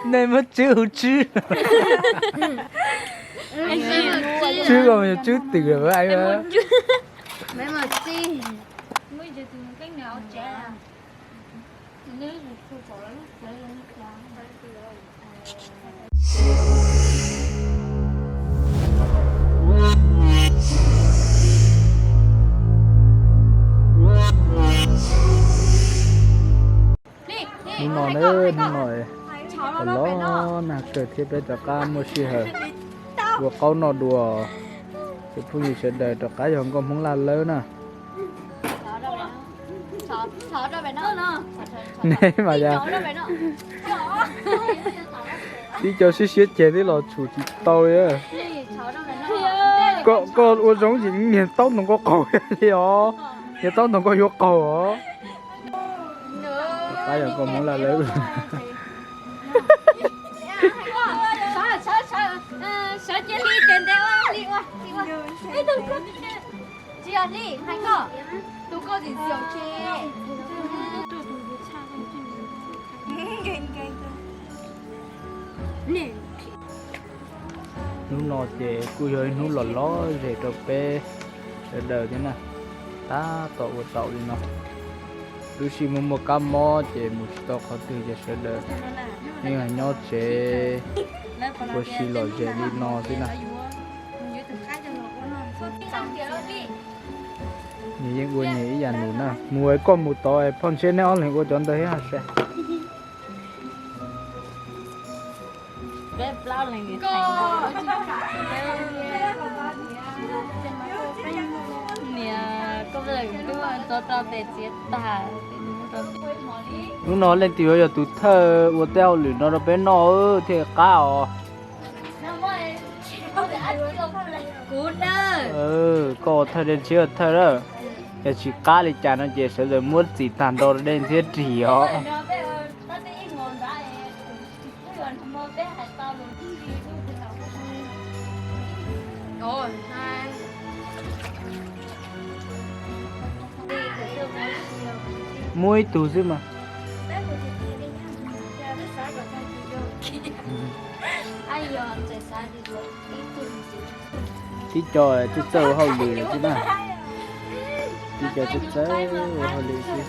Nej muab tswb hu tswb. Tswb ko yog tswb twm lawm. Hnub no na, hnub no los nag kawg thiab peb rov qab muaj sij hawm ua qaub noj dua. Ces phooj ywg sawv daws rov qab yog nkauj Hmoob laj lawb na. Ne mas yog tib co siab siab ceg twb los tshum tsis tau li. Koj ua zoo tsis niag taub ntoo koj qaug li os, niag taub ntoo koj yuav qaug os. Rov qab yog nkauj Hmoob laj lawb. Hnub no ces kuj yog ib hnub lom lom zem rau peb sawv daws thiab na. Tab tom ua tau li no, lub sij muaj muaj kab mob ces mus tsis tau qhov twg ces sawv daws yeej nyob tsev ua si lom zem li no xwb na. Nws yeej ua nws ib yam nus na. Mus es koj mus tod, phauj ntshe nej ob leeg ua cov ntawd thiab hais. Hnub no leej twg yuav yog tus thawj ua tej hauj lwm no rau peb noj thiaj qab os. Koj ua thawj, dej ntshiab ua thawj lawm. Yog tsis qab li cas no ces sawv daws muab txim tag nrho rau dej ntshiab ris os. Muaj ib tug xwb mas. Tib co txawj txawj ua hauj lwm xwb na. Tib co txawj txawj ua hauj lwm xwb.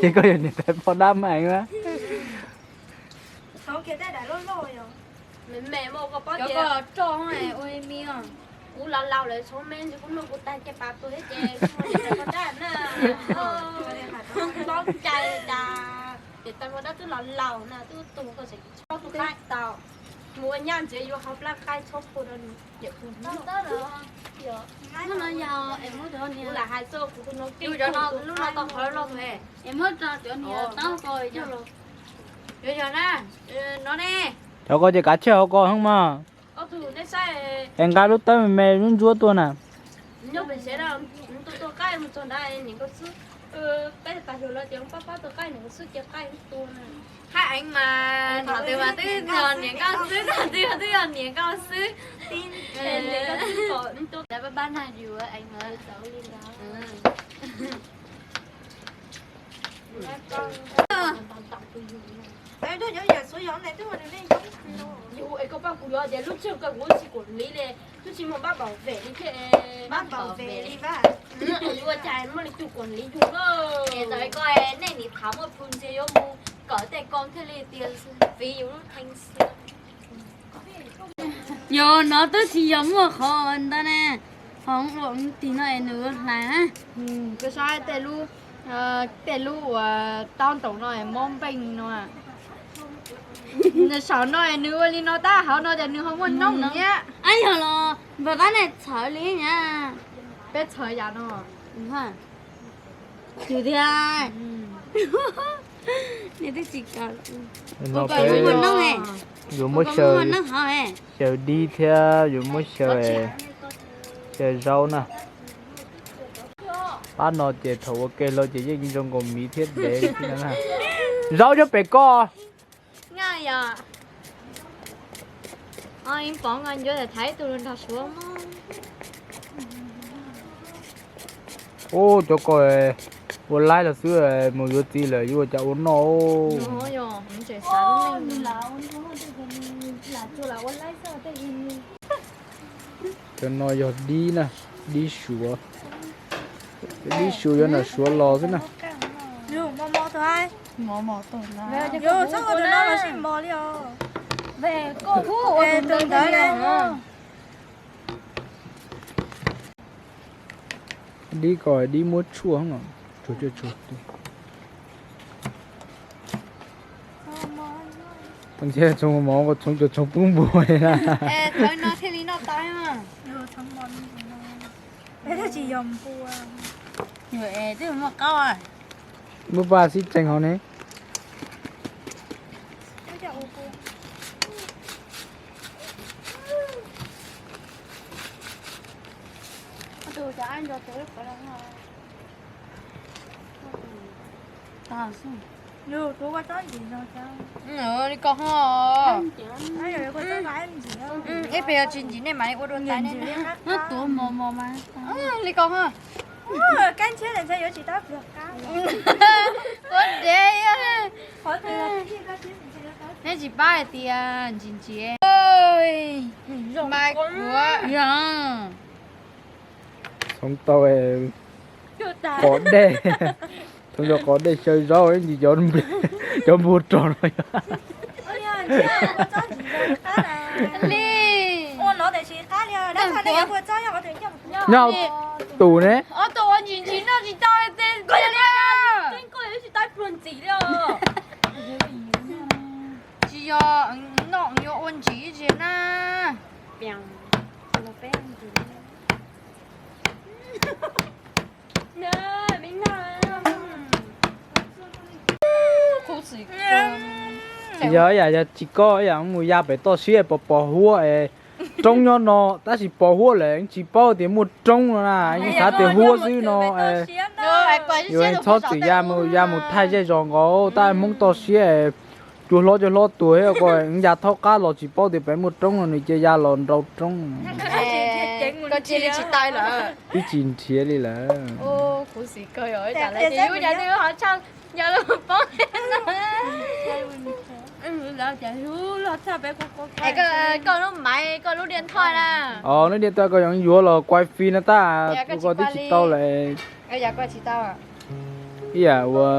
Ces koj yog niam tais poj dab mas na. Kuv laus laus lawm, tshoob me ntsis kuv mloog kuv tag ces pab tuag thiab ces kuv ua niam tais poj dab na. Txhob cai cas, niam tais poj dab twb laus laus na, twb tuag koj tseem tsis txhob tus qaib tau. Mus ua nyab ntxiv yuav hau plab qaib txhob pua rau nws. Kuv lam hais txog kuv tus no, lub no tau qhov loj es muab rau cov niam tais ko coj los. Yog na, no ne. Cov ko ces kav tsij hauv ko heev mas. Es nqa lub tawb me me ntsuab ntsuab tuaj na. Nyob pem sev, tus tuag qaib mus txog nrad niam nkauj xwb. Peb tas hluas los ces pab pab tuag qaib niam nkauj xwb ces qaib tuag na. Haj eev mas thaum twg mas twb yog niam nkauj xwb, thaum twg twb yog niam nkauj xwb. Pab pab na yus eev mas. Yus es koj pab kuv yuav tias lub tswg kawg kuv tsis kuam liv li, twb tsis muaj pab bảo vệ li thiab. Pab bảo vệ li, ua cas muaj li tus kuam liv yus na. Txawm koj nej nim tham muaj plhu ntxiag yuav mus kawm tej ko thiaj li tias fiv yus lub thee xwb. Yog no twb tsis yog muaj qhov ntawd ne, ho ua tig no es nws hlais. Koj saib tej lub, tej lub uas taub ntoos no mob npeej no. Saum no nws ua li no tab hauv no ces nws ho muaj noob thiab. Ab yog los npawg tab nej txhawv li nyab. Peb txhawv yam no. Tsis tiag. Nej twb tsis kawm. Ua kom muaj noob, yuav muab xyaw, xyaw dib thiab yuav muab xyaw, xyaw zaub na. Pab no ces thaum ua ke los ces yeej zoo nkaus miv thiab dev xwb na. Zaub nyob pem ko. Yog, o, ib pov nqa ncuav thaiv tus nrog suav mog. Ub, cov ko ua laib los xwb, mus yuav txiv lawm yuav ua cas ua noj. Cov no yog dib na, dib suav. Dib suav yuav nram suav los xwb na. Dib ko dib muab tshuaj, tsuag tsuag tsuag. Txhoov cov txhoov pub npua na. Muaj paj xib tsees hauv ne. Li ko ho. Ib pliag yog tsis ntsim nej mam li ua dua tais ne. Li ko ho. Ua dev. Neb tsis paub hais tias ntsim ntsim. Txhoov tau qos dej, txhoov tau qos dej xyaw zaub ib ntsis cov npua rog no. Nyob tus ne. Tsis yog, noj yuav ua ntsim ib tsi na. Yog ib yam, yog tsis koj ib yam mus ya pem toj siab pos pos huab es, roob nyob no tab sis pos huab lawm tsis paub tias muaj roob no na, yeej xav tias huab xwb no. Yus txhob txwm ya mus, ya mus thaij zej zos nkaus, tab Hmoob toj siab es, cua hlob cua hlob tuag thiab ko, ya thaub qab los tsis paub tias pem muaj roob no nws cia ya los nrau roob. Twb tsis nrhiav li lawm. Koj lub maiv, koj lub diaj thoj na. Os, lub diaj thoj koj yuav yuav los kuaj fi no tab, kuv ko twb tsis tau lawm. Ib yam ua,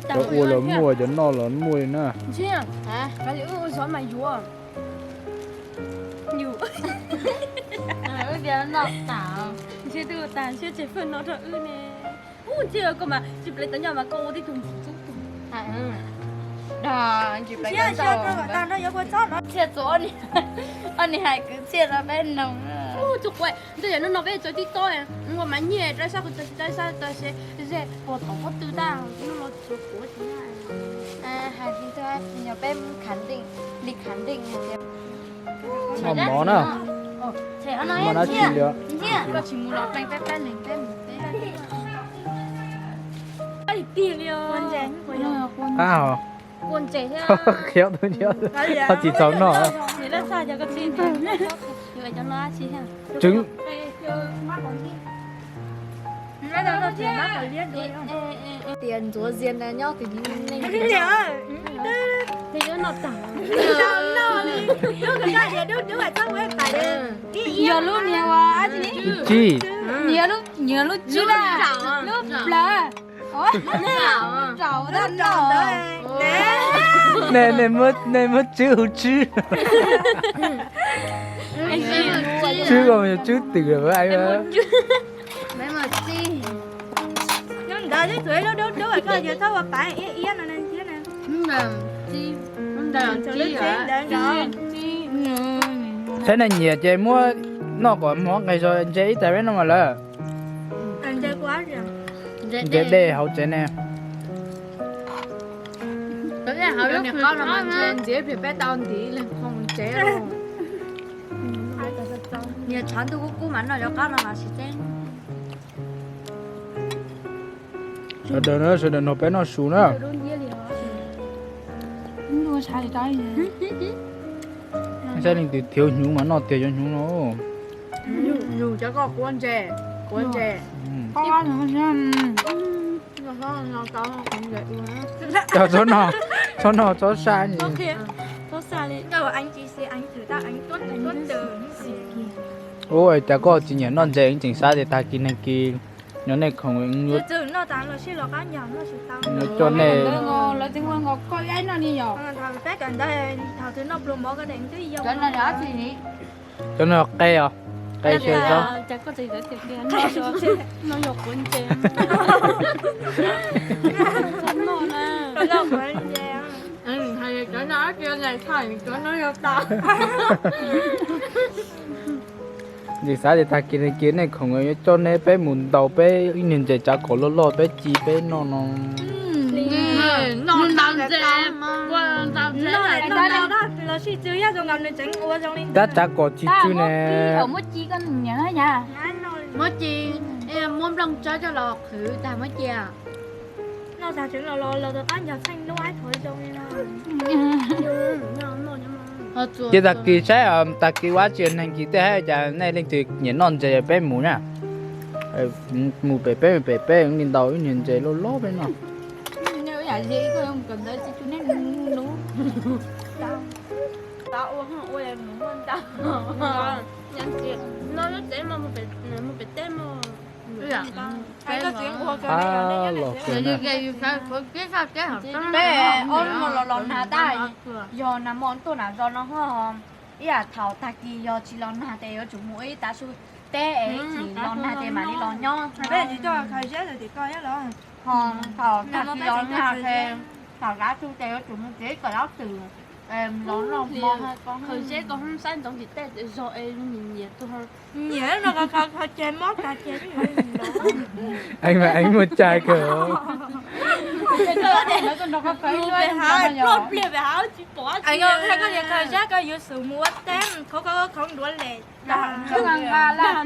cov ua los muaj, cov noj los muaj li na. Ntsia koj mas tsis plev tau nyob mas koj ua tib tug ntxim txub tug. Ntsia txuas ob niag hais kwv txhiaj rau peb noog. Txuas quav, ntshe yam no no peb tso tib tob, ua mas nyiaj rau sab qhov txog tsis tau sab tau se ze puas tom qhov twg tag no los txuas quav tsis. Hais li, peb khẳng định, li khẳng định hais tias noj mov na. Mov na tsis li. Koj tsis mus los pleeg peb peb leeg peb mus peb. Qab hos. Khiav tus nyiam, koj tsis txaus noj. Tswv. Tias ntxuav zias na nyob tim neeg. Yog lub niag ua, yog lub, yog lub tswb na, lub plawv. Nej, nej muab tswb hu tswb. Tswb ko yog tswb twm lawm. Nyob ntawd twb tsuas ib lub dub dub, koj yog txhob ua pav iab iab no thiab na. Saib nej nyiam ces muab noj kom mov nqis zog ntse ib tag peb noj mas lawm. Ntse dej hauv tsev ne. Ntxiv peb tau ntiv leeg qhoo tsev. Niag tshav ntuj kub kub mas noj cov qab no mas tsis teb. Sawv daws na, sawv daws nrog peb noj su na. Saib leej twg thiav hnyuv mas noj tiag cov hnyuv no. Yus cov koj quav ntses, quav ntses. Txhob noj, txhob noj, txhob saj. Ua cas koj tsis nyiam noj ntses, tseem xav tias tag kis neeg kis nyob nej khoom yuav coj nej. Cov no qe os, qe xyaw zaub. Cov no, cov no yog tau. Tseem xav tias tag kis neeg kis nej khoom yuav coj nej peb mus ntaus peb ib niag ntses tsav kom loj loj peb ci peb noj no. Tab tsav kom tsis tsw ne. Muab ci, muab nplooj tsawb coj los qhwv tag muab cia. Ces tag kis saib, tag kis ua tsi neeg kis tej hais cas nej leej twg nyiam noj ntses peb mus na. Mus pem peb, pem peb li ntaus ib niag ntses loj loj peb noj. Peb ob mus los los nag tab, yog nag hmo tuaj nram zos no ho, ib yam thaum tag kis yog tsis los nag ces yuav tsum mus ib tav su teb es ib chim los nag ces mam li los nyob. Ho thaum tag kis los nag ces, thaum tav su ces yuav tsum mus tsev kom laub twm los noj hmo. Khaws zeb koj hoob saib ntsoov tim tej zog es nyiam nyiam tuag. Nyiam no khaws khaws ces mob khaws ces. Eev mas eev muaj cai kawg. Pluaj pliag pem hav tsis pom. Koj yuav xub mus ua teb, khoov khoov duav les.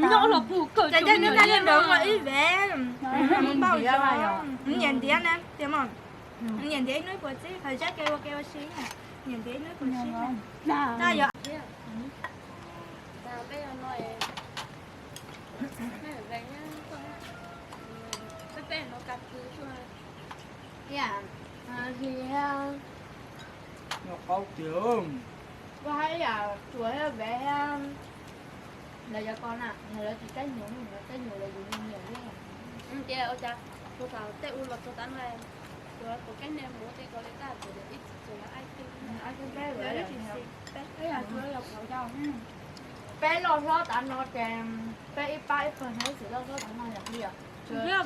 Nyob los pug kawg. Ces coj neb naj li ntawd ua ib vev. Npauj zog, nyiam ntiav na tiag mas. Nyiam ntiav ib hnub puas txib, khaws zeb ke ua ke ua si. Nyiam ntiav ib hnub puas txib. Peb yog no, peb no ka tw tuaj. Ib yam hli thiab, noj qaub tiag. Koj hab ib yam tsuas thiab vev thiab. Lawv cov ko na, yog lawv tsis teeb nyuag, lawv teeb nyuag lawv yus nyiam li. Ces ua cas thaum tej ua los txog tav no, tsuas tus keeb ne mus ua teb ko li tab sis ib txwm tsuas lawv ai tw, ai tw peb lawv. Peb loj hlob tav no ces peb ib pab ib pawg no ib txwm loj hlob tav no yog li os. Thiab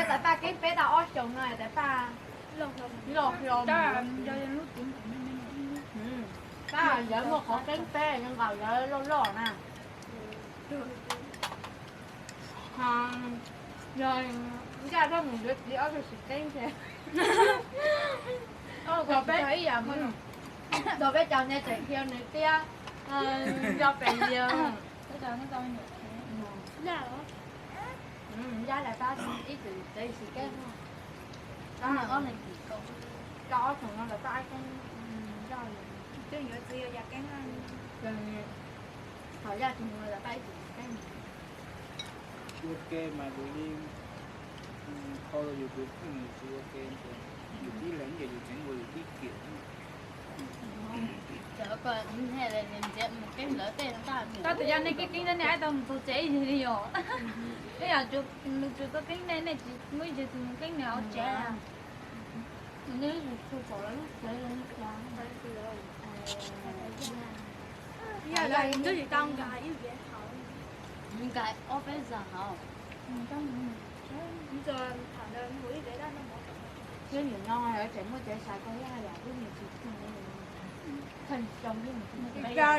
tais Paj keeb peb tau ob xyoos no tais Paj loj hlob. Pab yawg muaj qhov keeb peb zoo nkaus yawg loj loj na. Yog Ncaj Dab mus yuav txiv ob tug tsis keeb ces, peb, thaum peb cov ntawd tseem khiav nws tiab, nco pem lias. Ncaj Dab ib txwm txiv tsis keeb. Rau ob xyoos no lawv pab keeb, Ncaj, tseem yuav txiv yog yam keeb. Thaum Ncaj tsis mus lawv pab ib txwm keeb. Ua ke mas yus li, qhov yus tus phooj ywg tsis ua ke ces yus tib leeg ces yus tseem ua yus tib kiam. Tab sis yog nej keeb keeb nej ib tau mus txog tsev ib yig li yom. Ib yam nws tsuas tau keeb nej, nej tsis muaj ib zaug tsis mus keeb nws hauv tsev. Nws tsis tshua pom lawv lub tsev li cas. Nws tsis tau nkag ib viav hauv, nkag ob peb zaug hauv. Thiab nim no lawv tseem muaj tsev sai koj thiab hais yam lub niag tsis tshua,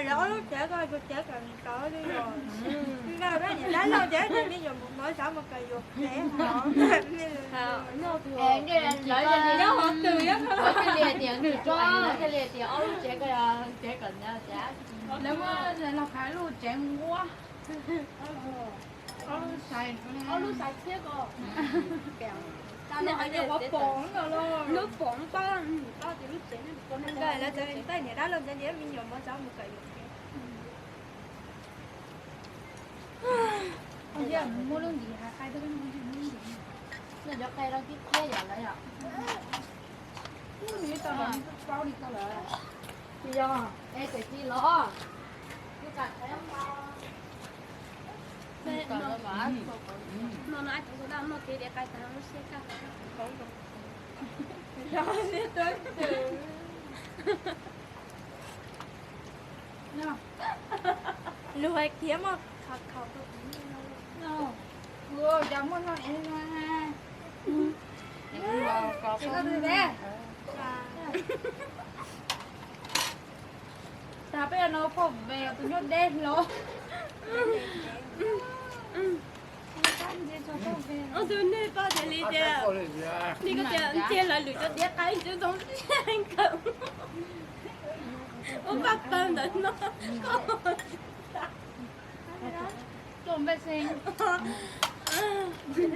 lawv ob lub tsev koj tsev kawm ntawv li os. Peb niam dab laug ces me nyuam mus mov xav mus kawm yuam kev hov. Nyob hauv twg thiaj li tias nws tso, thiaj li tias ob lub tsev ko yog tsev kawm ntawv tias lawv muab los khav lub tsev nquab. Ob lub xaiv thiab ko. Nws hais tias ua pom no los lub pom pab, pab tias lub tsev no. Nkawd lawv cov ntaij niam dab laug cov niam me nyuam mov cov mus kawm yus. Muab lub ntim hais qai, muab lub ntim. Noj cov qe rau tib pliag yom lawv yom. Nws tau los paub li tau lawm. Yog es txawm ci los. No no, ai tau dab no kev diav qai tag lub siab kaj. Lug hais kiag mas khaus khaus rau kuv. Cov muaj no es no ha. Tag peb no phauj ve tus nyuaj deb hlo. Tus nej pab tias li tias, nej koj tias ntiag lawv lwm cov diav qai cov zoo nkawm. Ua paj paws ntawd no.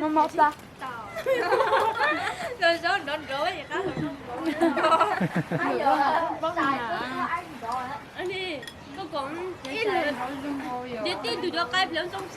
Mos mos plas. Los zaub nrov nrov es qab los. Koj kom ib leeg, yog tib tug cov qai pliav zoo siab.